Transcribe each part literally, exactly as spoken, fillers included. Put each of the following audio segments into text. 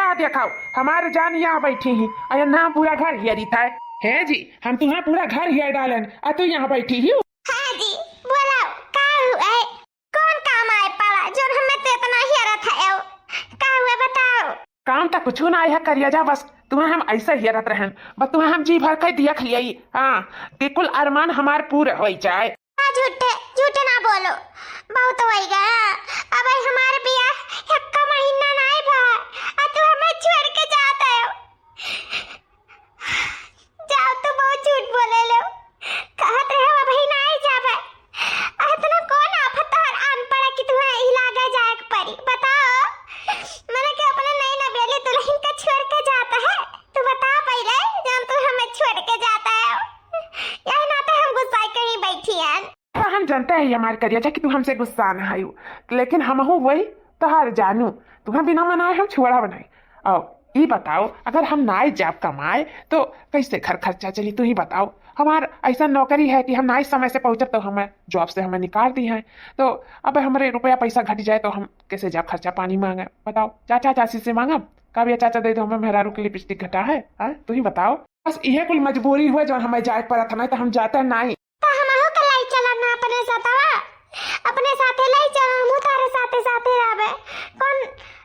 का देखाओ, हमार जान यहाँ बैठी ही, अरे ना पूरा घर हेरी था। है जी, हम तुम्हें पूरा घर हेर डालन, आ तू यहाँ बैठी ही। हाँ जी, बोलाओ, का हुआ है? कौन काम आए पड़ा, जोन हमें तो इतना हेरत है? का हुआ, बताओ। काम तो कुछ ना आया करिया जा, बस तुम्हें हम ऐसे हेरत रहन, बस तुम्हें हम जी भर के देख लियाई, हाँ, कि कुल अरमान हमार पूरे होई जाए। हाँ, झूठे, झूठे ना बोलो, बहुत होई गया। अब हमार बियाह एक्का महीना नाई भा, आ तू हमें छोड़ के जात हो। जाओ, तू बहुत झूठ बोले लो, कहत रहे अब ही नाई जाबे। आ इतना कौन आफत तोहर आन पड़ा कि तुम्हें इलाका जाए के पड़ी? बताओ, मैंने के अपने नई नवेली दुल्हन का छोड़ के जाता है? तू बता पहले, जब तू हमें छोड़ के जाता है, यही नाते हम गुस्सा कहीं बैठी हैं। तो हम जानते हैं हमारे करिया जा कि तू हमसे गुस्सा ना आयु, लेकिन हमहू वही तोहार जानू, तुम्हें बिना मनाए हम छोड़ा बनाई। और ई बताओ, अगर हम नाई जाब कमाए तो कैसे घर खर्चा चली? तू ही बताओ। हमार ऐसा नौकरी है कि हम नाई समय से पहुँचब तो हमें जॉब से हमें निकाल दी हैं। तो अब हमरे रुपया पैसा घट जाए तो हम कैसे जाब खर्चा पानी मांगे? बताओ, चाचा चाची से मांगब? का भैया चाचा दे दो, हमें मेहरारू के लिपस्टिक घटा है, हाँ? तू ही बताओ। बस इहे कुल मजबूरी हुए जो हमें जाए पड़त है, नहीं तो हम जाते नहीं। तो हमहू के लाई चला ना अपने साथवा, अपने साथे लाई चला, हमहू तारे साथे साथे रहबे। कौन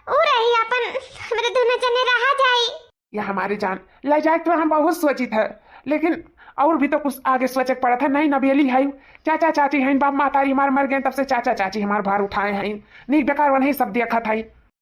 ऊ रही अपन, हमरे दोनों जने रहा जाई। या हमारी जान, ले जाए तो हम बहुत सोचित है, लेकिन और भी तो कुछ आगे सोचे के पड़त है। नहीं नबेली है, चाचा चाची हैं, बाप महतारी हमार मर गए, तब से चाचा चाची हमार भार उठाए हैं, नीक बेकार वही सब देखत है।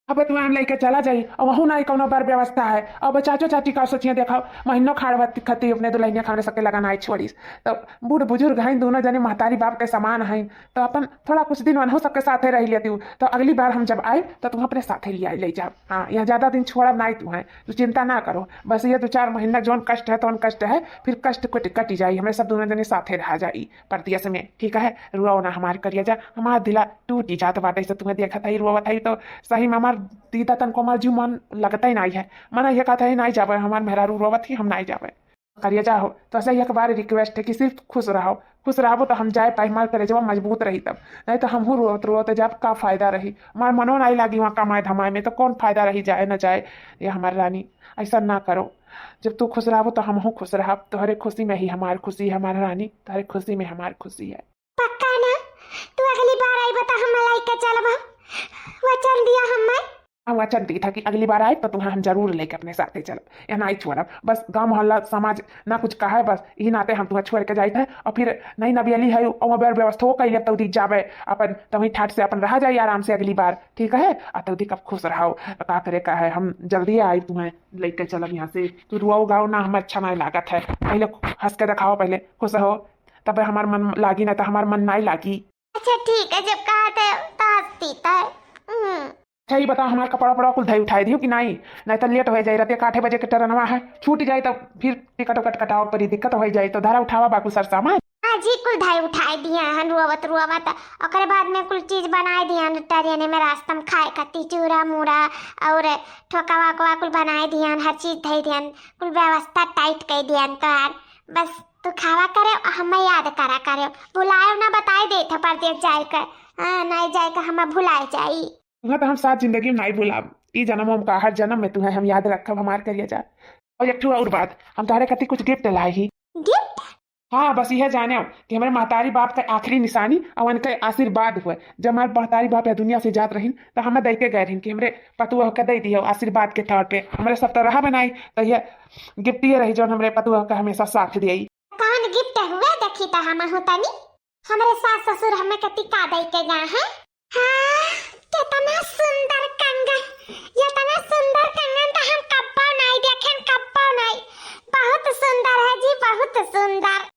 अब तू हम लेके चला जाई, और वहू ना कौनो बर व्यवस्था है। अब चाचो चाची का सोचिए, देखो, महीनों खाड़ बत खती अपने दुल्हनिया खाने सबके लगा नाई छोड़ीस। तो बूढ़ बुजुर्ग हैं, दोनों जने महतारी बाप के समान हैं, तो अपन थोड़ा कुछ दिन वनहु सबके साथे रह लेती हूँ। तो अगली बार हम जब आए तो तुम अपने साथे ले आए, ले जाओ। हाँ, यहाँ ज्यादा दिन छोड़ब नाई तू है, तू चिंता ना करो। बस ये दो चार महीना जौन कष्ट है, तौन कष्ट है, फिर कष्ट कट, कट जाई, हमें सब दोनों जने साथे रहा जाई परदेस में, ठीक है? रुआओ ना हमार करिया जा, हमार दिला टूटी जात बाटे से तुम्हें देखत है, रोवत है तो सही में हमार दीदा तनको हमार जीव मन लगता ही नहीं है। मन ये कहता है, "नहीं जावे, हमार मेहरारू रोवत ही, हम नहीं जावे।" करिया जा हो, तो ऐसा ही एक बार रिक्वेस्ट है कि सिर्फ खुश रहो, खुश रहबो तो हम जाए पाई, हमार करेजवा मजबूत रही तब, नहीं तो हमहू रोवत रोवत जाब, का फायदा रही? हमार मनो नहीं लागी वहाँ कमाए धमाए में, तो कौन फायदा रही जाए ना जाए? ये हमार रानी, ऐसा ना करो, जब तू खुश रहबो तो हमहू खुश रहब। तोहरे खुशी में ही हमार खुशी है, हमार रानी, तोहरे खुशी में हमार खुशी है। पक्का ना? तू अगली बार आइबा त हम लइके चलबा, वचन दिया हमें। हाँ, वचन दी था कि अगली बार आए तो तुम्हें हम जरूर लेके अपने साथे चलब, या नहीं छोड़ब। बस गांव मोहल्ला समाज ना कुछ कहा है, बस यही नाते हम तुम्हें छोड़ के जाइत है। और फिर नई नबेली है, और वहाँ व्यवस्था कर लेब, तौदी जाबे अपन, तभी ठाट से अपन रहा जाए आराम से अगली बार, ठीक है? आ तौदी कब खुश रहो, तो का करे का है, हम जल्दी आए तुम्हें लेके चलब यहाँ से। तू रुआओ गाओ ना, हमें अच्छा नहीं लागत है। पहले हंस के दिखाओ, पहले खुश हो, तब हमार मन लागी, ना तो हमार मन नहीं लागी। अच्छा ठीक है, जब कहा थे तो हंसती तो है। हम्म। अच्छा, ये बताओ, हमार कपड़ा उपड़ा कुल धई उठाई दियो कि नहीं? नहीं तो लेट हो जाए, रात के आठ बजे के ट्रेनवा है, छूट जाए तो फिर टिकट उकट कटाओ परी, दिक्कत हो जाए। तो धरा उठावा बाकू सर सामान। हाँ जी, कुल धई उठाई दिया हन, रोवत रोवत। ओकरे बाद में कुल चीज बनाए दिया हन, ट्रेन में रास्ता में खाए खातिर चूरा मूरा और ठोकवा ओकवा कुल बनाए दिया हन, हर चीज धई दिया हन, कुल व्यवस्था टाइट कर दिया हन। तो यार बस तू खावा करे, हमें याद करा करे, भुलाए ना, बताए दे था परदेस जाए के। हाँ, नहीं जाए के हमें भुलाए जाई। तुम्हें तो हम सात जिंदगी में नहीं भुलाब। ई जन्म हम का, हर जन्म में तुम्हें हम याद रखब, हमार करिया जा। और एक ठो और बात, हम तुम्हारे खातिर कुछ गिफ्ट लाई ही। गिफ्ट? हाँ, बस यह जाने कि हमारे महतारी बाप का आखिरी निशानी और उनका आशीर्वाद हुआ। जब हमारे महतारी बाप यह दुनिया से जात रहीन, तो हमें दे के गए रहीन कि हमारे पतुआ के दे दियो आशीर्वाद के तौर पे। हमारे सब तो रहा बनाई, तो यह गिफ्ट ये रही जो हमारे पतुआ का हमेशा साथ दिए। कौन गिफ्ट हुआ, देखी तो हम हो तनी। हमरे सास ससुर हमें कति का दे के गए हैं? हाँ, कितना सुंदर कंगन, इतना सुंदर कंगन तो हम कब्बो नहीं देखेन, कब्बो नहीं। बहुत सुंदर है जी, बहुत सुंदर।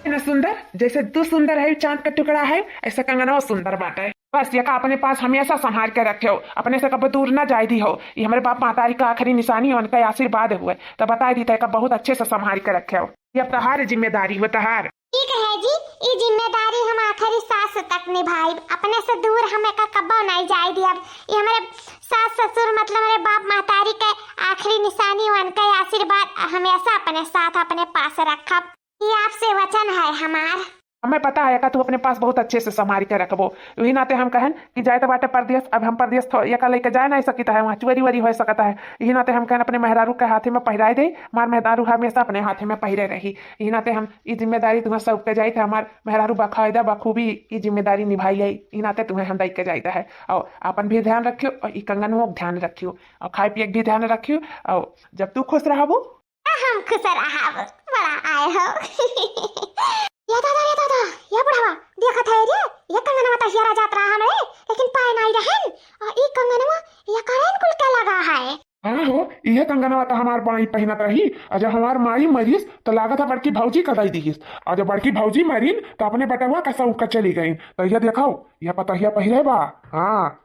इतना सुंदर, जैसे तू सुंदर है, चांद का टुकड़ा है, ऐसा कंगनवा सुंदर बाटे। बस ये का अपने पास हमेशा संभाल के रखे हो, अपने से कबो दूर ना जाए दी हो। ये हमारे बाप महतारी का आखिरी निशानी है, उनका आशीर्वाद हुए, तो बता दी तो का बहुत अच्छे से संभाल के रखे हो। ये अब तहार जिम्मेदारी हो, तहार। ठीक है जी, ई जिम्मेदारी हम आखिरी सांस तक निभाइब। अपने से दूर हमें का कब्बो नहीं जाए दियब। ई हमरे सास ससुर, मतलब हमरे बाप महतारी के आखिरी निशानी, उनके आशीर्वाद हमेशा अपने साथ, अपने पास रखब। ई आपसे वचन है हमार। हमें पता है एका तू अपने पास बहुत अच्छे से संभारी के रखबो। यही नाते हम कहन कि जाए तो बाटे परदेस, अब हम परदेस थो-, एका लेके जाए नहीं सकित है, वहाँ चोरी वोरी हो सकत है। यही नाते हम कहन अपने मेहरारू के हाथे में पहिराए दे, हमार मेहरारू हमेशा अपने हाथे में पहिरे रही। यही नाते हम ई जिम्मेदारी तुम्हें सौंप के जाइत है, हमार मेहरारू बाकायदा बखूबी ई जिम्मेदारी निभाई ले। यही नाते तुम्हें हम दई के जाइत है, और अपन भी ध्यान रखियो और ई कंगनवो के ध्यान रखियो और खाए पिए के भी ध्यान रखियो। और जब तू खुश रहबू, हम खुश रहब, बड़ा आए हो। या दादा, या दादा, या बुढ़वा, देखत है रे, ये कंगनवा तो हियरा जात रहा हमरे, लेकिन पाए नहीं रहन। और ई कंगनवा, ये करेन कुल के लगा है। हाँ हो, इहे कंगनवा तो हमार माई पहिनत रही, और जब हमार माई मरिस, तो लागत है बड़की भौजी का दई दिहिस, और जब बड़की भौजी मरिन, तो अपने बेटवा का सौंप के चली गई। तो ये देखाओ, ये पतोहिया पहिरे बा। हाँ,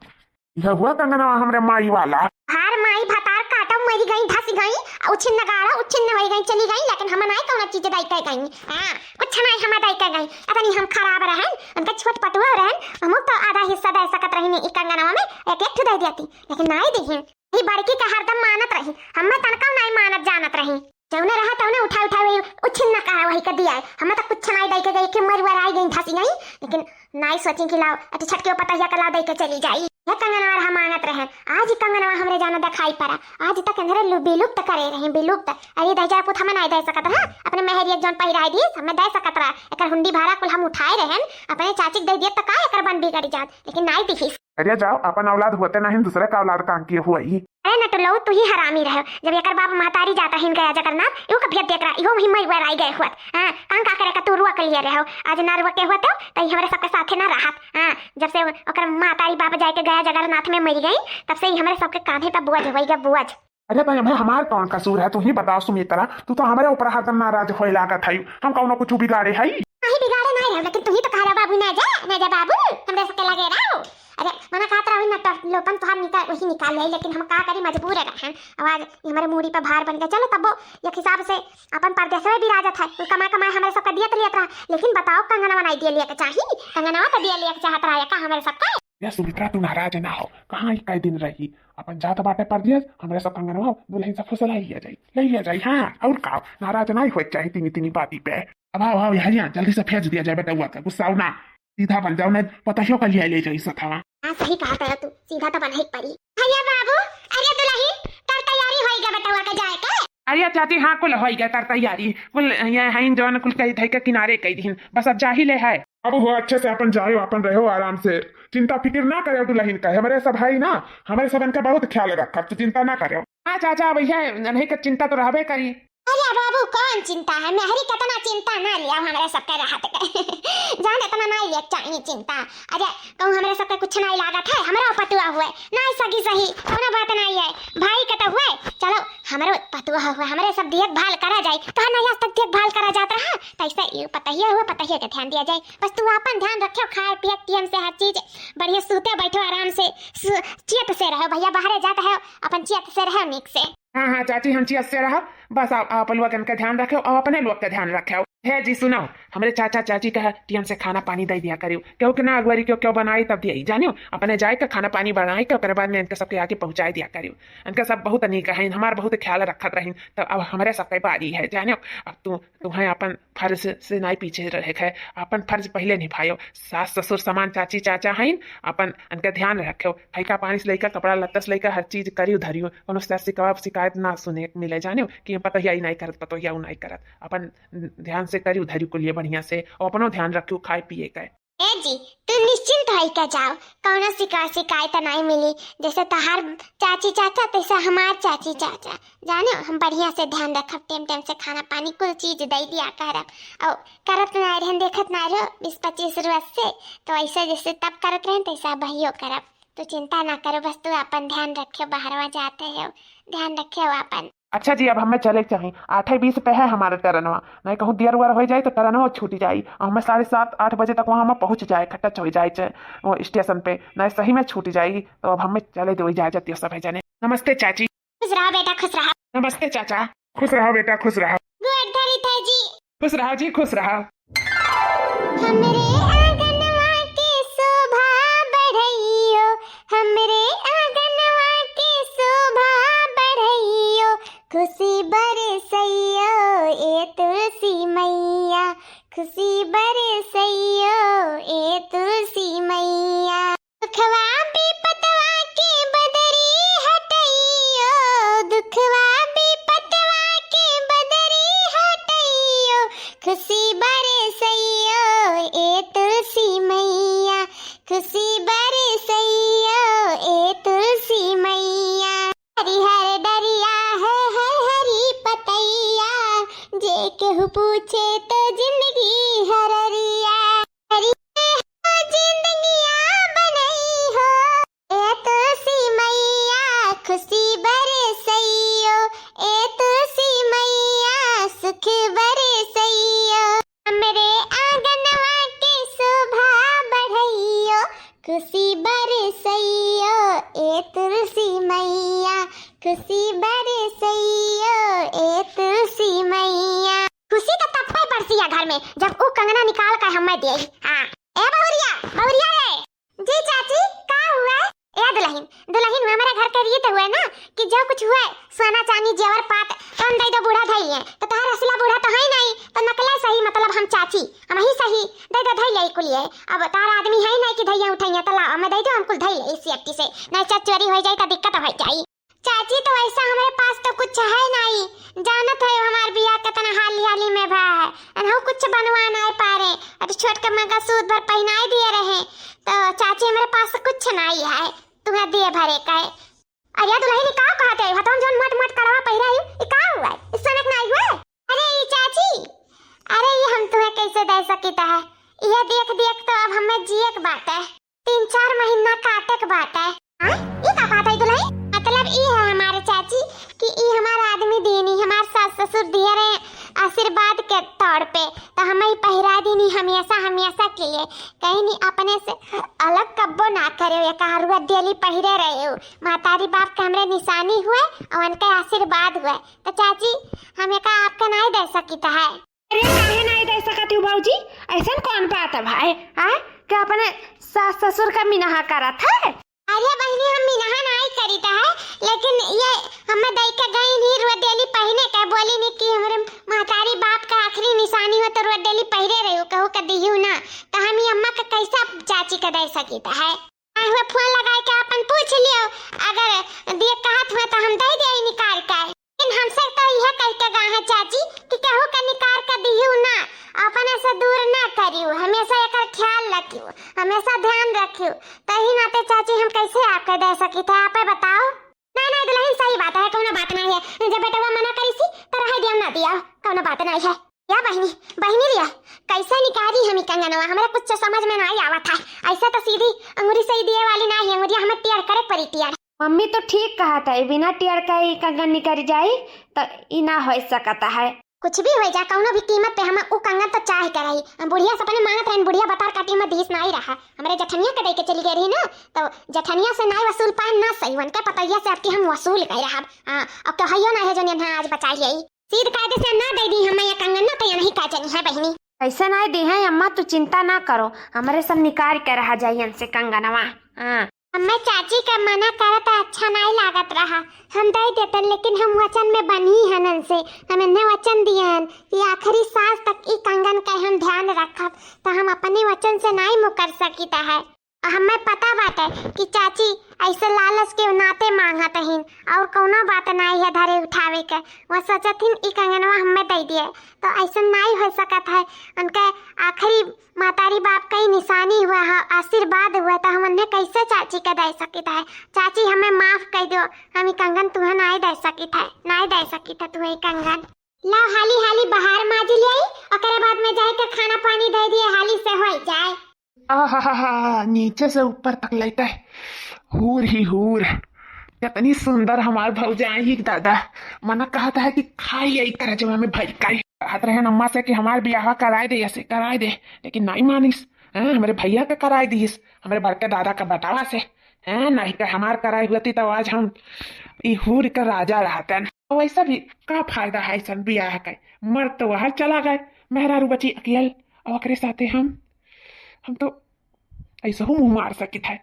यह हुआ कंगनवा हमरे माई वाला। हार माई भतार काटो मरी गई, धस गई, उछिन्न गाड़ा उछिन्न होई गई, चली गई, लेकिन हम नाई कौनो चीज दई के गई। हाँ, कुछ नाई हम दई के गई। अतनी हम खराब रहन, उनका छोट पटुआ रहन, हम तो आधा हिस्सा दे सकत रही ई कंगनवा में, एक एक ठो दे देती, लेकिन नाई दिहिन। ही बड़की का हरदम मानत रही, हमें तनका नाई मानत जानत रही। जौने रहा तौने उठा उठा वही उछिन्न कहा वही के दिया है। हमें तो कुछ नाई दई के गई कि मरुआ आई गई, धसी गई, लेकिन नाई सोची कि लाओ अति छटके पतहिया का लाओ दई के चली जाई। यह कंगनवा रहा मांगत रहे, आज ही कंगनवा हमरे जाना दिखाई पड़ा। आज तक इन्हरे लु-, विलुप्त करे रही, विलुप्त। अरे दे जा पुत, हमें नाई दे सकत रहा, अपने मेहरिया जौन पहिराई दी, हमें दे सकत रहा। एकर हुंडी भाड़ा कुल हम उठाए रहन, अपने चाची के दे दिए तो का एकर बन बिगड़ जात, लेकिन नाई दिहिस। अरे जाओ, अपन औलाद होते नहीं, दूसरे का औलाद कां के हुई। अरे नटुलऊ, तू ही हरामी रहो। जब एकर बाप महतारी जाता हिन गया जगन्नाथ, इहू का भेद देख रहा, इहू वही मर वर आई गए हुआ। हाँ, कां का करे का तू रुआ के लिए रहो। आज ना रुआ के हुआ तो, तो ई हमरे सबके साथे ना रहत। हाँ, जब से ओकर महतारी बाप जाए के गया जगन्नाथ में मर गई, तब से ई हमरे सबके कांधे पर बोझ होई गया, बोझ। अरे भाई, हमें हमार कौन कसूर है, तू ही बताओ सुमित्रा, तू तो हमारे ऊपर हरदम नाराज होए लागत है, हम कौनो कुछ बिगाड़े है? नहीं बिगाड़े नहीं रहो, लेकिन तू ही तो कह रहा बाबू ना जा, ना जा बाबू, हमरे सबके लगे रहो। अरे मना कहत रहो ना, तो लोपन तोहार निकाल, वही निकाल ले, लेकिन हम का करी, मजबूर है हम। अब आज ये हमारे मूड़ी पर भार बन गए। चलो तब वो एक हिसाब से अपन परदेश में भी राजत है, वो कमाए कमाए हमारे सबका दियत लियत रहा, लेकिन बताओ कंगनवा नहीं दिए लिया के चाही, कंगनवा तो दिए लिया के चाहत रहा है का हमारे सबका? या सुमित्रा, तू नाराज ना हो, कहाँ ई कई दिन रही, अपन जात बाटे परदेस, हमरे सब कंगनवा दुल्हन से फुसला लिया जाई, ले लिया जाई। हाँ, और का, नाराज ना होए चाही तीनी तीनी बाती पे। अब आओ, आओ, यहाँ, यहाँ, जल्दी से भेज दिया जाए बेटउआ का, गुस्साओ ना, सीधा बन जाओ, नहीं पतहियो का लिया ले जाई सथवा। हाँ, सही कहा था तू, सीधा तो बन ही पड़ी। भैया बाबू, अरे दुल्हन, कर तैयारी होई गा बेटउआ के जाए के? अरे चाची, हाँ, कुल होई गा तर तैयारी, कुल ये हैं जौन कुल कही धई के किनारे कई दिहिन, बस अब जा ही ले है। अब हो अच्छे से अपन जाओ, अपन रहो आराम से, चिंता फिकिर ना करे दुल्हन का, हमरे सब है ना, हमरे सबन का बहुत ख्याल रखब, तू चिंता ना करो। हाँ चाचा, भैया नहीं का चिंता तो रहबे करी। अरे बाबू, कौन चिंता है, मेहरी कितना चिंता ना लिया हमरे सबके रहत के। जान इतना ना लिया चाहिए चिंता। अरे कहूँ हमरे सबके कुछ नहीं लागत है, हमरा पतुआ हुए, नहीं सगी सही, कोनो बात नहीं है, भाई के तो हुए, चलो हमरो पतुआ हुए, हमरे सब देखभाल करा जाए, तो नहीं आज तक देखभाल करा जात रहा, तो ऐसे ये पतहिया हुए, पतहिया के ध्यान दिया जाए। बस तू अपन ध्यान रखियो, खाए पिए टियम से हर चीज बढ़िया, सूते बैठो आराम से, सु-, चियत से रहो भैया, बाहरे जात है अपन चियत से रहो नीक से। हाँ, हाँ, चाची, हम चियत से रहो, बस आप, आप लोगन का ध्यान रखो और अपने लोग का ध्यान रखो। हे जी, सुनो, हमरे चाचा चाची का टियम से खाना पानी दे दिया करियो, क्यों कि ना अगुवारी क्यों, क्यों बनाई तब दिया, जानियो, अपने जाए का खाना पानी बनाए के ओकरे बाद में इनके सबके आगे पहुँचाए दिया करियो। इनका सब बहुत नीक है, हमार बहुत ख्याल रखत रही, तो अब हमरे सबके बारी है, जानियो, अब तू, तुम्हें अपन फर्ज से नाई पीछे रहे है, अपन फर्ज पहले निभायो। सास ससुर समान चाची चाचा हैं, अपन इनका ध्यान रखो, खैका पानी से लेकर कपड़ा लत्ता से लेकर हर चीज करियो धरियो, कोनो से शिकायत, शिकायत ना सुने के मिले, जानियो कि पतोहिया ई नाई करत, पतोहिया उ नाई करत, अपन ध्यान से करियो धरियो कुलिये बढ़िया से, और अपनो ध्यान रखियो खाए पिए का। ए जी, तू निश्चिंत होई के जाओ, कौनो शिकायत, शिकायत नहीं मिली। जैसे तहार चाची चाचा, तैसे हमार चाची चाचा। जानो, हम बढ़िया से ध्यान रखब, टेम टेम से खाना पानी कुल चीज दे दिया करब। और करत ना रहन, देखत ना रहो, बीस पच्चीस रोज से, तो ऐसे जैसे तब करत रहन, तैसे अबहियो करब। तो चिंता ना करो, बस तू अपन ध्यान रखियो, बाहरवा जाते हो, ध्यान रखियो अपन। अच्छा जी, अब हमें चले के चाही, आठे बीस पे है हमारा टरनवा, नहीं कहूँ देर वेर हो जाए तो टरनवा छूट जाई। और हमें साढ़े सात आठ बजे तक वहाँ हमें पहुँच जाए, खटच हो जाए चे-, वो स्टेशन पे, नहीं सही में छूट जाई। तो अब हमें चले दो इजाजत, ये सब है जाने। नमस्ते चाची। खुश रहा बेटा, खुश रहा। नमस्ते चाचा। खुश रहा बेटा, खुश रहा। गोड़ धरी था जी। खुश रहा जी, खुश रहा। हमरे आंगनवा के शोभा बढ़इयो, हमरे आंगनवा के शोभा बढ़इयो, खुशी बरसइयो ए तुलसी मैया, खुशी बरसइयो। केहू पूछे तो जिंदगी हररिया, हररिया हो जिंदगिया बनई हो। ए तुलसी मैया खुशी बरसइयो, ए तुलसी मैया सुख बरसइयो। हमरे आंगनवा के शोभा बढ़इयो, खुशी बरसइयो, ए तुलसी मैया, खुशी बरसइयो, ए तुलसी मैया। खुशी तो तब पे बरसिया घर में, जब ऊ कंगना निकाल के हमें दिए। हाँ, ए बहुरिया, बहुरिया रे। जी चाची, का हुआ? ए दुलहिन, दुलहिन, हमरे घर के रीत हुए ना कि जो कुछ हुए, सोना चानी जेवर पात, तो हम दे दो बूढ़ा धई लिए। तो तोहार असला बूढ़ा तो है नहीं, तो नकला सही, मतलब हम चाची, हम ही सही, दे दो धई ले कुलिए। अब तोहार आदमी है नहीं कि धैया उठैया, तो लाओ, हमें दे दो, हम कुल धई ले इसी अट्टी से, नहीं चाची चोरी हो जाए तो दिक्कत हो जाए। चाची, तो ऐसा हमरे पास तो कुछ है नहीं, जानत है हमार बियाह कितना हाली हाली में भा है, अनहु कुछ बनवा नहीं पा रहे। अरे छोट के मंगलसूत्र भर पहनाए दिए रहे, तो चाची हमरे पास कुछ नहीं है, तुम्हें दिए भरे का है। अरे दुलहिन, ई का कहत है? हथवा में जौन मोट मोट कड़वा पहिरा है, ई का हुआ है? ई सोना के नाई हुआ है? अरे ई चाची, अरे ई हम तुम्हें कैसे दे सकित है? यह देख देख तो अब हमें जिए के बात है, तीन चार महीना काटे के बात है। हाँ, ई का कहत है दुलहिन? मतलब ई है हमारे चाची कि ई हमार आदमी दीनी, हमार सास ससुर दिए रहे आशीर्वाद के तौर पे, तो हमें ई पहिरा दीनी हमेशा हमेशा के लिए। कहीं नहीं अपने से अलग कब्बो ना करे, ये कहा रुआ डेली पहिरे रहे हो। महतारी बाप के हमरे निशानी हुए और उनके आशीर्वाद हुए। तो चाची, हम एका आपके नहीं दे सकित है। अरे काहे नहीं दे सकत हो भौजी? ऐसन कौन बात है भाई, हाँ? कि अपने सास ससुर का मिनहा करत है? अरे बहिनी, हम मिनहा नहीं करित है, लेकिन ये हमें दई के गई नहीं, रुआ डेली पहिने के बोली नहीं कि हमरे महतारी बाप का आखिरी निशानी हो तो रुआ डेली पहिरे रही हो, कहू के दिहू ना, तो हम ये अम्मा के कैसे चाची के दे सकित है? आए हुए फोन लगाए के अपन पूछ लियो, अगर दिए कहत हुए तो हम दे दे निकाल के। लेकिन हमसे तो यह कह के गा है चाची कि केहू के निकाल के दिहू ना, अपने से दूर ना करियो, हमेशा एकर ख्याल रखियो, हमेशा ध्यान रखियो। तही नाते चाची हम कैसे आपके दे सकित है, आपे बताओ। नहीं नहीं दुलहिन, सही बात है, कौनो बात नहीं है। जब बेटवा मना करी सी तो रह दिया, ना दिया, कौनो बात नहीं है। या बहिनी, बहिनी रिया, कैसे निकारी हम ई कंगनवा? हमरा कुछ समझ में नाई आवत है। ऐसे तो सीधी अंगुरी से ही दिए वाली नाई है, अंगुरिया हमें टेढ़ करे पड़ी टेढ़। मम्मी तो ठीक कहत है, बिना टेढ़ का ई कंगन निकरी जाई तो ई ना हो सकत है। कुछ भी हो जा, कौनो भी कीमत पे हम उ कंगन तो चाह के रही। हम बुढ़िया से अपने मांगत रहन, बुढ़िया बतार काटी में दीस नाई रहा, हमरे जठनिया के दे के चली गई रही ना, तो जठनिया से नाई वसूल पाए ना सही, उनके पतैया से आपकी हम वसूल गए रहब। हाँ, अब तो हइयो ना है जो नेन्हा आज बचाई लियाई। सीध कायदे से ना दे दी हमें ये कंगन, ना तो ये नहीं का जनी है बहिनी। ऐसे नहीं दी है अम्मा, तू चिंता ना करो, हमरे सब निकाल के रहा जाई इनसे कंगनवा। हाँ। हमें चाची का मना करत अच्छा नहीं लागत रहा, हम दे देतन, लेकिन हम वचन में बनी हन इनसे। हम इन्हें वचन दिए हन कि आखिरी सांस तक ई कंगन का हम ध्यान रखब, तो हम अपने वचन से नहीं मुकर सकित है। हमें पता बाटे कि चाची ऐसे लालच के नाते मांगत हिन, और कौनो बात नाई है धरे उठावे के। वो सोचत हिन ई कंगनवा हमें दे दिए, तो ऐसे नाई हो सकत है। उनके आखिरी महतारी बाप का ही निशानी हुआ है, आशीर्वाद हुआ, तो हम उन्हें कैसे चाची के दे सकित है? चाची हमें माफ कर दो, हम ई कंगन तुम्हें नाई दे सकित है, नाई दे सकित है तुम्हें ई कंगन। लाओ हाली हाली बहार माजी ले आई, ओकरे बाद में जाए के खाना पानी दे दिए, हाली से हो जाए। आहा, नीचे से ऊपर तक लेटे। हूर ही हूर। कितनी सुंदर हमार भौजाई ही दादा। मना कहत है कि खाई आई करजवा में भर के। कहत रहे अम्मा से कि हमार बियाह कराए दे, ऐसे कराए दे, लेकिन नहीं मानिस। हैं, हमरे भैया के कराए दिस, हमरे बड़के दादा का बेटवा से। हैं, नहीं तो हमार कराई होती तो आज हम ई हूर के राजा रहतन। वैसा भी का फायदा है ऐसन बियाह के? मर्द तो बाहर चला गए, मेहरारू बची अकेल, और ओकरे साथे हम, हम तो ऐसा हूँ मुंह मार सकित है।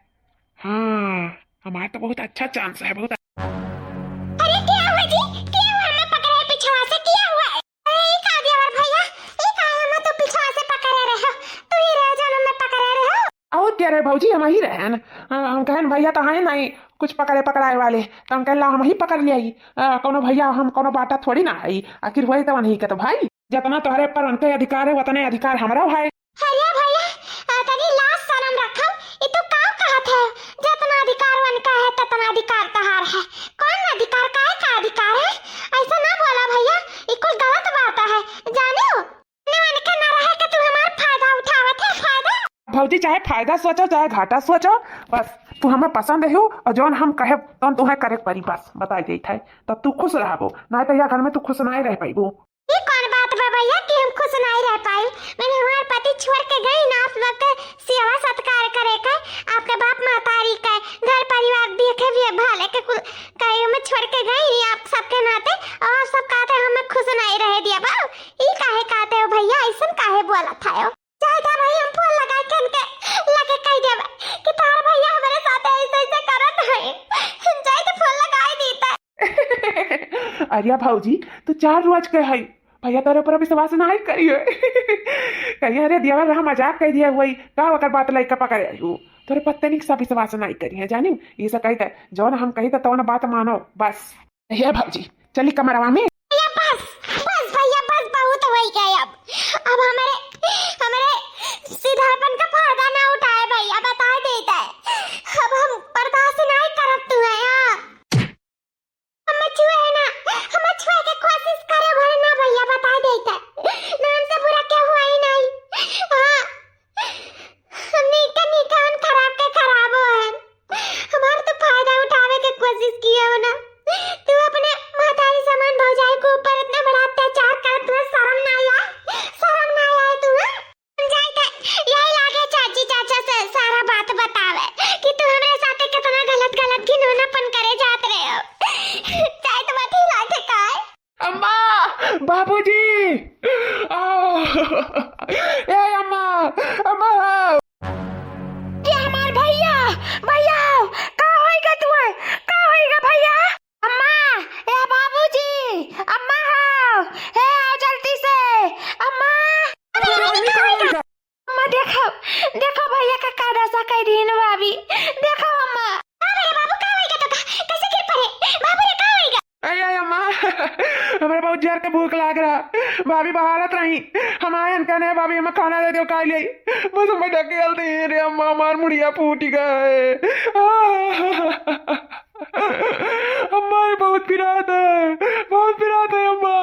हाँ, हमार तो बहुत अच्छा chance है, बहुत। अरे क्या हुआ जी? क्या हुआ? हमें पकड़े पिछवा से, क्या हुआ? अरे, ई का देवर भैया, ई का हमें तो पिछवा से पकड़े रहे हो? तू ही रहे जौन हमें पकड़े रहे हो। और क्या रे भौजी, हम ही रहे हैं। हाँ, हम कहन भैया तो हैं नहीं कुछ पकड़े पकड़ाए वाले, तो हम कहन ला हम ही पकड़ लिया। आ, कोनो भैया हम कोनो बाटा थोड़ी ना है, आखिर वही तो नहीं के तो भाई, जितना तोहरे पर उनके अधिकार है उतने अधिकार हमरा भाई। अरे भैया, आ, तनी लाज शरम रखो, ई तू का कहत है? जितना अधिकार उनका है, ततना अधिकार तहार है। कौन अधिकार, काहे का अधिकार है? ऐसा ना बोला भैया, ई कुल गलत बात है। जाने भौजी, चाहे फायदा सोचो, चाहे घाटा सोचो, बस तू हमें पसंद हो और जौन हम कहे तौन तुहें करे के पड़ी, बस बताई देत है। तब तू खुश रहबो, नाहीं तो यह घर में तू खुश नाहीं रह पाइबो। ई कौन बात बा भैया कि हम खुश नाहीं रह पाई? मैंने हमार पति छोड़ के गई ना, आप लोग के सेवा सत्कार करे के, आपके बाप महतारी के घर परिवार देखे भी भाले के कुल कहे में छोड़ के गई आप सबके नाते, और आप सब कहते हमें खुश नाहीं रहे दिया बा। ई काहे कहते हो भैया, ऐसन काहे बोलत है हो? जाए दा भाई, हम फोन लगाए के उनके लगे कह देबे कि तार भैया हमारे साथ ऐसे ऐसे करत है, जाए तो फोन लगाए दीता। अरे भौजी, तू चार रोज के है, भैया तोरे ऊपर विश्वास नाहीं करिए। कहिए, "अरे देवर रहा, मजाक कह दिया हुआ, का ओकर बात लइका पकड़े आयु?" तोरे पत्नी के सब विश्वास नाहीं करिए, जानी? ये सब कही त, जौन हम कही त तौन बात मानो, बस। हे भौजी, चली कमरवा में। भैया बस, बस भैया बस, बहुत होइ गए अब। अब हमरे, हमरे सीधापन का फायदा ना उठाए भैया, बताए देत है। अब हम बर्दाश्त नाहीं करब तू है यहाँ। हमें छुए है ना, हमें छुए के कोशिश करे भले ना भैया, बताए देत है। ना हमसे बुरा केहू है ही नाहीं। हाँ, हमने इनका निकान खराब के खराब हो है। हमार तो फायदा उठावे के कोशिश किया हो ना। तू अपने महतारी समान भौजाई के ऊपर इतना बड़ा अत्याचार करत हुए शर्म ना आए? शर्म ना आए तुम्हें? हम जाए थे, यही लागे चाची चाचा से सारा बात बतावे कि तू हमरे साथे कितना गलत गलत घिनौनापन करे जात रहे हो। जाए तो मत ही लागे काय। अम्मा, बाबूजी, आओ। ए अम्मा, अम्मा। ये हमार भैया, भैया, का होइगा तुहे? का होइगा भैया? अम्मा, ए बाबूजी, अम्मा हो, हे आओ जल्दी से, अम्मा। अरे, अरे, का होइगा? अम्मा, देखो, देखो भैया का का दशा कइ दीन भाभी। देखो अम्मा। का रे बाबू, का होइगा तो का? कैसे गिर पड़े? बाबू रे, का होइगा? अरे, अरे अम्मा, हमरा बहुत जोर के भूख लाग रहा। भाभी बहारत रही। हम आए इनका नहीं, भाभी हमें खाना दे दो, खा ले। बस हमें ढकेल दे रे अम्मा, हमार मुड़िया फूट गए। अम्मा, ये बहुत पिरात है, बहुत पिरात है अम्मा।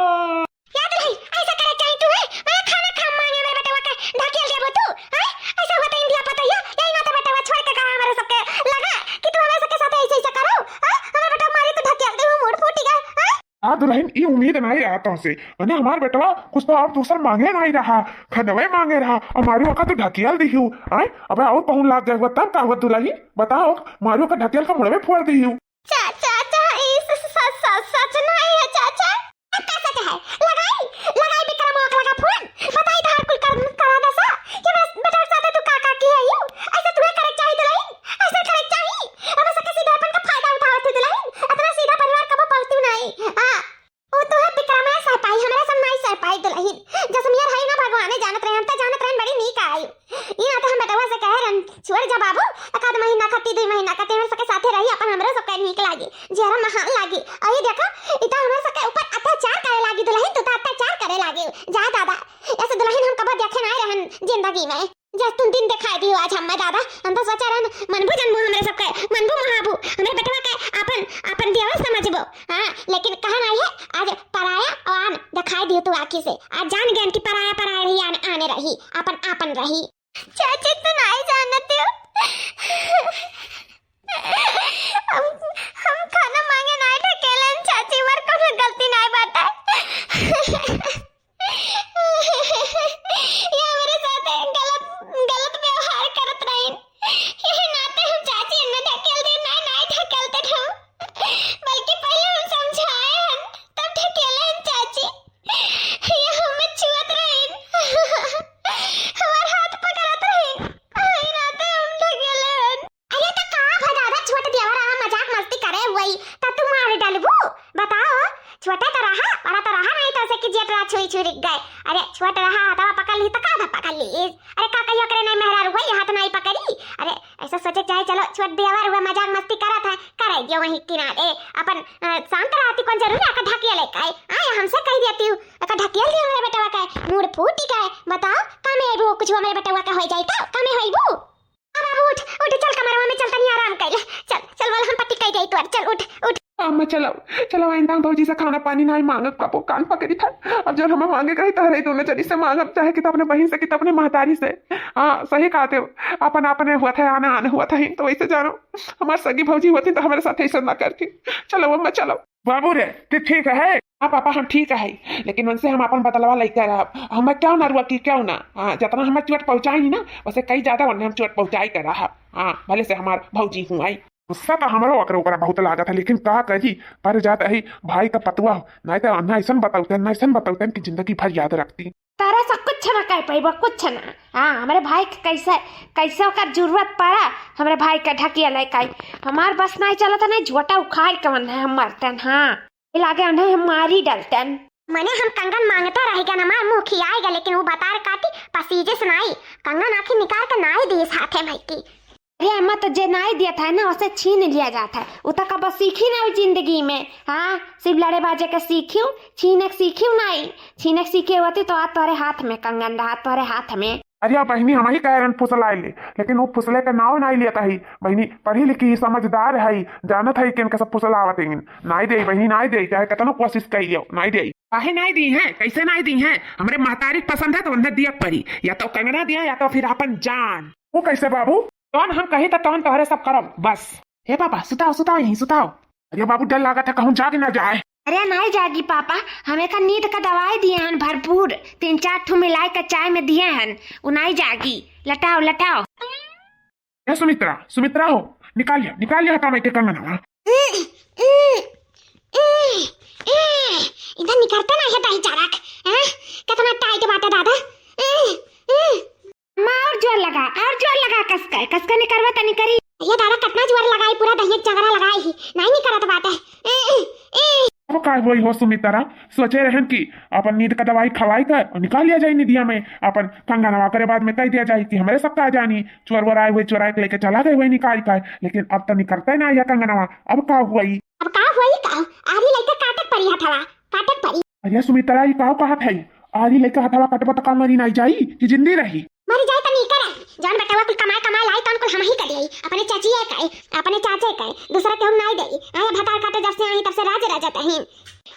याद रही, ऐसा करे चाही तू, हैं? मैं खाना खा मांगे मेरे बेटवा के ढकेल देबो तू, हैं? ऐसा होता इंडिया पता है, यही नाते बेटवा छोड़ के कहा हमारे सबके लगा कि तू हमारे सबके साथ ऐसे ऐसे करो, हैं? हमारे बेटवा मारे तो ढकेल दे, मुड़ फूटी गए, हैं? आ दुल्हन, ई उम्मीद नाई रहा तोहसे, मने हमार बेटवा कुछ तो और दूसर मांगे नाई रहा, खनवे मांगे रहा, और मारू ओका तो ढकेल दिहू, हैं? अबे और कहूँ लाग गए हुआ तब का हुआ दुल्हन? बताओ, मारू ओका ढकेल का मुड़वे फोड़ दिहू। चा-, चाचा, ई स-, स-, स-, स-, सच नाई है, चाचा। अब का सच है? लगाई, लगाई विक्रम ओकला का फोन। बताई धार कुल कर, करा दसा कि बस बेटा के साथे तू का, का की है यू? ऐसे तुहे करे चाही दुल्हन? ऐसे करे चाही? अब सके सीधा अपन का फायदा उठावत है दुल्हन। इतना सीधा परिवार कबो पलतू नाई। हाँ। वो तो है विक्रम है सह पाई, हमरा सब नाई सह पाई दुल्हन। जसमियर है ना भगवाने जानत रहे, हम तो जानत रहे बड़ी नीक आई। ई नाते हम बेटवा से कहे रहन, "छोड़ जा बाबू, एक आध महीना खातिर, दुई महीना खातिर हमरे सबके साथे रही, अपन हमरो सबके नीक लागी, जियरा महान लागी।" और ये देखो, ई तो हमरे सबके ऊपर अत्याचार करे लागी दुल्हन, तू तो अत्याचार करे लागी। जा दादा, ऐसे दुल्हन हम कबो देखे नाई रहन जिंदगी में। जा तुम दिन दिखाई दियो आज हमें दादा, हम तो सोचा रहन मनबू जनबू हमरे सबके, मनबू महाबू, हमरे बेटवा के अपन, अपन देवर समझबो। हाँ, लेकिन कहा नाई है, आज पराया और आन दिखाई दियो तू आँखी से। आज जान गए कि पराया पराया रही, आन, आने रही, अपन आपन रही। चाची, तू नाई जानत हो। हम, हम खाना मांगे नाई ढकेलन चाची, हमार कोनो गलती नाई बाटे। ये हमरे साथे गलत, गलत व्यवहार करत रहीन। यही नाते हम चाची इन्हें ढकेल दे, नाई, नाई ढकेलते हम। बल्कि पहले हम समझाए हन, तब ढकेले हन चाची। ये हमें छुअत रहीन। हमार हाथ पकड़त रहीन। यही नाते हम ढकेले हन। अरे तो का भा दादा, छोट देवर रहा, मजाक मस्ती करे हुई, त तू मार डालबू? बताओ, छोटे तो रहा, बड़ा तो रहा नहीं तो से कि जेठ रहा छुई छुई रिक गए। अरे छोट रहा, हथवा पकड़ ली तो का भा पकड़ ली? अरे का कहियो करे नहीं मेहरारू हुई, हाथ नहीं पकड़ी। अरे ऐसा सोचे चाहे चलो छोट देवर हुआ, मजाक मस्ती करत है, करे दियो वहीं किनारे, अपन, अ, शांत रहती, कौन जरूरी आके ढकिया लेके आए? आए हमसे कह देती हूँ, का ढकिया दियो मेरे बेटवा का, मूड फूट गए। बताओ, का में अइबू कुछ मेरे बेटवा का हो जाए तो, का में होइबू? अब, अब उठ, उठ, चल कमरवा में चल, तनी आराम कर ले। चल, चल, बोल हम पट्टी कर जाई तोर, चल उठ, उठ। अम्मा, चलो, चलो, आइंदा हम भौजी से खाना पानी नाहीं मांगब, कबो कान पकड़ी था। अब जौन हमें मांगे के रही, तोहरे दोनों जनी से मांगब, चाहे कि तो अपने बहिन से, कि तो अपने महतारी से। हाँ, सही कहत हो, अपन अपने हुआ था, आना आना हुआ था, तो वैसे जानो, हमार सगी भौजी होती तो हमारे साथ ऐसा ना करती। चलो अम्मा, चलो। बाबू रे, तू ठीक है? हाँ पापा, हम ठीक है, लेकिन उनसे हम अपन बदलवा लेके रहब। हमें क्यों ना रुआ की क्यों ना, हाँ, जितना हमें चोट पहुँचाई ना, उसे कई ज्यादा उन्हें हम चोट पहुँचाई के रहब। हाँ, भले से हमार भौजी हुआई। गुस्सा तो हमरो ओकरे ऊपर बहुत लागत है, लेकिन का करी, पर जात है भाई का पतवा, नहीं तो अन्ना ऐसन बतौते, ना ऐसन बतौते कि जिंदगी भर याद रखती। तारा से कुछ ना कह पाइबो, कुछ ना। हाँ, हमरे भाई के कैसे, कैसे ओकर जरूरत पड़ा, हमरे भाई के ढकिया लेके आई। हमार बस नहीं चलत, नहीं झोटा उखाड़ के उन्हें हम मारतन। हाँ, ये लागे उन्हें हम मारी डलतन। मने हम कंगन मांगते रह गन, हमार मुंह खियाए गए, लेकिन वो बतार काटी पसीजे से नाई। कंगन आखिर निकाल के नाई दी इस हाथे में की। अरे अम्मा, तो जे नाई दिया था ना, उसे छीन लिया जाता है। उ तो कब सीखी ना जिंदगी में। हाँ, सिर्फ लड़े बाजे के सीखियो, छीने के सीखियो नाई। छीने के सीखे होती तो आज तोहरे हाथ में कंगन रहा, तोहरे हाथ में। अरे बहिनी, हम ही कह रहन फुसलाए ले, लेकिन वो फुसले का नाव नाई लेता है। बहिनी पढ़ी लिखी, समझदार है, जानत है कि इनका सब फुसलावत है। नाई दे बहिनी, नाई दे, चाहे कितनो कोशिश कर लियो, नाई दे। काहे नाई दी है, कैसे नाई दी है? हमरे महतारी के पसंद है तो उन्हें दिया पड़ी, या तो कंगना दिया या तो फिर अपन जान। वो कैसे बाबू? जौन हम कही तो तौन तोहरे सब करब बस। हे पापा, सुताओ, सुताओ, यहीं सुताओ। अरे बाबू, डर लागत है कहूँ जाग ना जाए। अरे नाई जागी पापा, हम एकर नींद का दवाई दिए हन भरपूर, तीन चार ठो मिलाई के चाय में दिए हन, उ नाई जागी। लटाओ, लटाओ। ए सुमित्रा, सुमित्रा हो, निकाल लिया, निकाल लिया हटा माई के कंगनवा। इधर निकलते ना है दही जरक, हैं? कितना टाइट बाटे दादा। अम्मा, और जोर लगा, और जोर लगा, कस के, कस के निकरवा तनी करी। ये दादा, कितना जोर लगाई, पूरा दहिया के जगरा लगाई ही, नहीं निकरत बाटे। ए, ए, ए। अब का होई हो सुमित्रा, सोचे रहन कि अपन नींद का दवाई खवाई कर और निकाल लिया जाए निदिया में अपन कंगनवा, करे बाद में कह दिया जाए कि हमरे सब का जानी, चोर वोर आए हुए, चोराए के लेके चला गए हुए निकाल कर, लेकिन अब तो निकलते ना यह कंगनवा। अब का हुई? अब का हुई का? आरी लइका काटक परी हथवा, काटक परी। अरे सुमित्रा, ई का कहत है? आरी लइका हथवा कटबा त का मरी नाई जाई कि जिंदी रही? मरी जाए त नीके रही। जौन बेटवा कुल कमाए कमाए लाई तौन कुल हमही के देई। अपने चाचिए के, अपने चाचे के, दूसरा केहू नाई देई। आया भतार काटे जब से आई तब से राज राजत अहिन।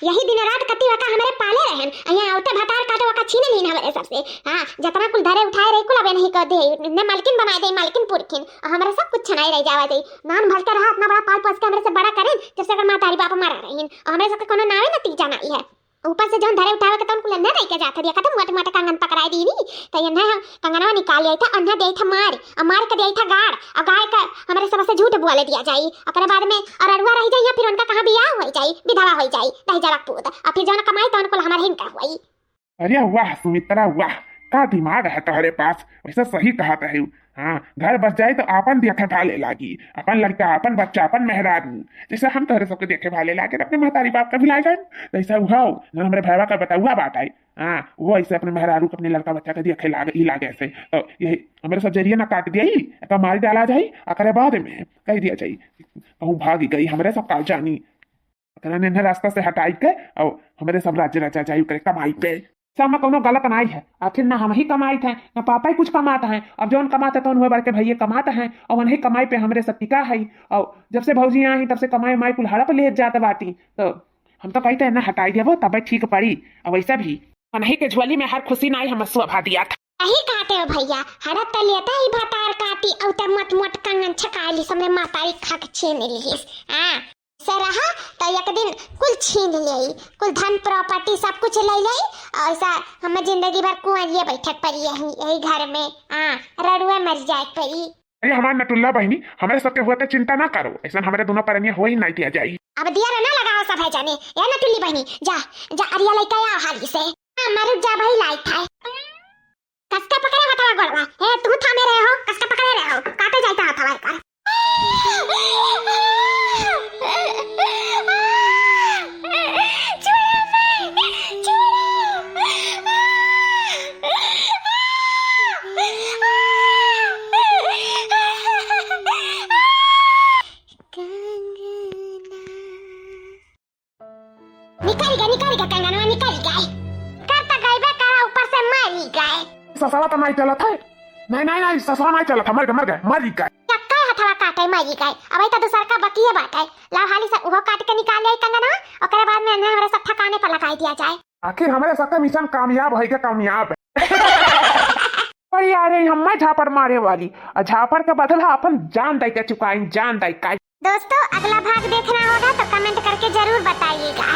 यही दिन रात कती वका हमरे पाले रहन। आया आवते भतार काटे वका छीन लीन हमरे सबसे। हाँ, जतना कुल धरे उठाए रही कुल अब नहीं कर दे। ने मालकिन बनाए दे, मालकिन पुरखिन। और हमरे सब कुछ छनाए रह जावा दे। नान भलते रहा, इतना बड़ा पाल पोस के हमरे से बड़ा करेन, जब से अगर महतारी बाप मरा रहीन। और हमरे सबके कोनो नावे नतीजा नाई है। ऊपर से जौन धरे उठावे के तौन कुल अंदर रह के जात हरिया, खत्म मोटे मोटे कंगन पकड़ाए दीनी, तो ये ना कंगनवा निकाल लिया था, अन्ना दे था मार, और मार के दे था गाड़, और गाड़ के हमरे सब से झूठ बोले दिया जाई। ओकरे बाद में और अड़ुआ रह जाइए, फिर उनका कहाँ बियाह हो जाई, विधवा हो जाई, दही जरा पूत, और फिर जौन कमाई तौन कुल हमारे हिन का हुई। अरे वाह सुमित्रा वाह, का दिमाग है तोहरे पास, वैसे सही कहत है। हाँ, घर बस जाए तो आपन देखे भाले लागी, अपन लड़का, अपन बच्चा, अपन मेहरारू। जैसे हम तोहरे सबके देखे भाले लागे, अपने महतारी बाप का भुला गए, तैसा उहाओ, जौन हमरे भैया का बताउआ बात है। हाँ, वो ऐसे अपने मेहरारू के, अपने लड़का बच्चा के देखे लागे, ई लागे ऐसे। तो यही हमरे सब जरिए ना काट दिया ही, तो मार डाला जाई, अकरे बाद में कह दिया जाई, कहूँ भाग गई, हमरे सब का जानी। ओकरा ने इन्हें रास्ता से हटाई के, और हमरे सब राज्य राजा जाई ओकरे कमाई पे। सब में कोनो गलत नाई है, आखिर ना हम ही कमाइत हैं, ना पापा ही कुछ कमात हैं। अब जौन कमात है तौन हुए बड़के भैये कमात हैं, और उन्हीं कमाई पे हमरे सब टिका है। और जब से भौजी आई तब से कमाई माई कुल हड़प ले जात बाटी, तो हम तो कहते हैं ना हटाई देबो तबे ठीक पड़ी। और वैसा भी उन्हीं के झोली में हर खुशी नाई हम शोभा दिया था। यही कहते हो भैया, हड़प तो लेता ही भतार काटी, और ते मत मत कंगन छकाली समय मातारी खा के छीन लिहिस। हाँ, से रहा, तो एक दिन कुल छीन लेई, कुल धन property सब कुछ ले लेई, और ऐसा हमें जिंदगी भर कुंवरिये बैठक पड़ी यही, यही घर में। हाँ, रड़ुए मर जाए पड़ी। अरे हमार नटुल्ला बहिनी, हमरे सबके हुआ तो चिंता ना करो, ऐसा हमरे दोनों परनिया हो ही नहीं दिया जाई। अब दिया ना लगाओ सब है जाने। ए नटुल्ली बहिनी, जा, जा अरिया लेके आओ हाली से। हाँ, मर जा भाई, लाइट है। कसके पकड़े हथवा गोड़वा। ए, तू थामे रहे हो, कसके पकड़े रहे हो। काटे जाता हथवा एकर। निकल गए, निकल गए कंगनवा, निकल गए। कर तो गईबे करा, ऊपर से मरी गए। ससुरा तो नहीं चलत है। नहीं, नहीं, नहीं, ससुरा नहीं चलत है, मर गए, मर गए, मर गए। यक्का थवा काटे मरी गए, अब तो दूसर का बकिए बाटे। लाओ हाली से उहो काट के निकाल ले कंगना, ओकरे बाद में इन्हें हमरे सब ठिकाने पर लगाई दिया जाए। आखिर हमरे सब का मिशन कामयाब है क्या? कामयाब है। अरे यार, ये हम्मा झापड़ मारे वाली, और झापड़ का बदला अपन जान दे के चुकाई, जान दे के। दोस्तों, अगला भाग देखना होगा तो कमेंट करके जरूर बताइएगा।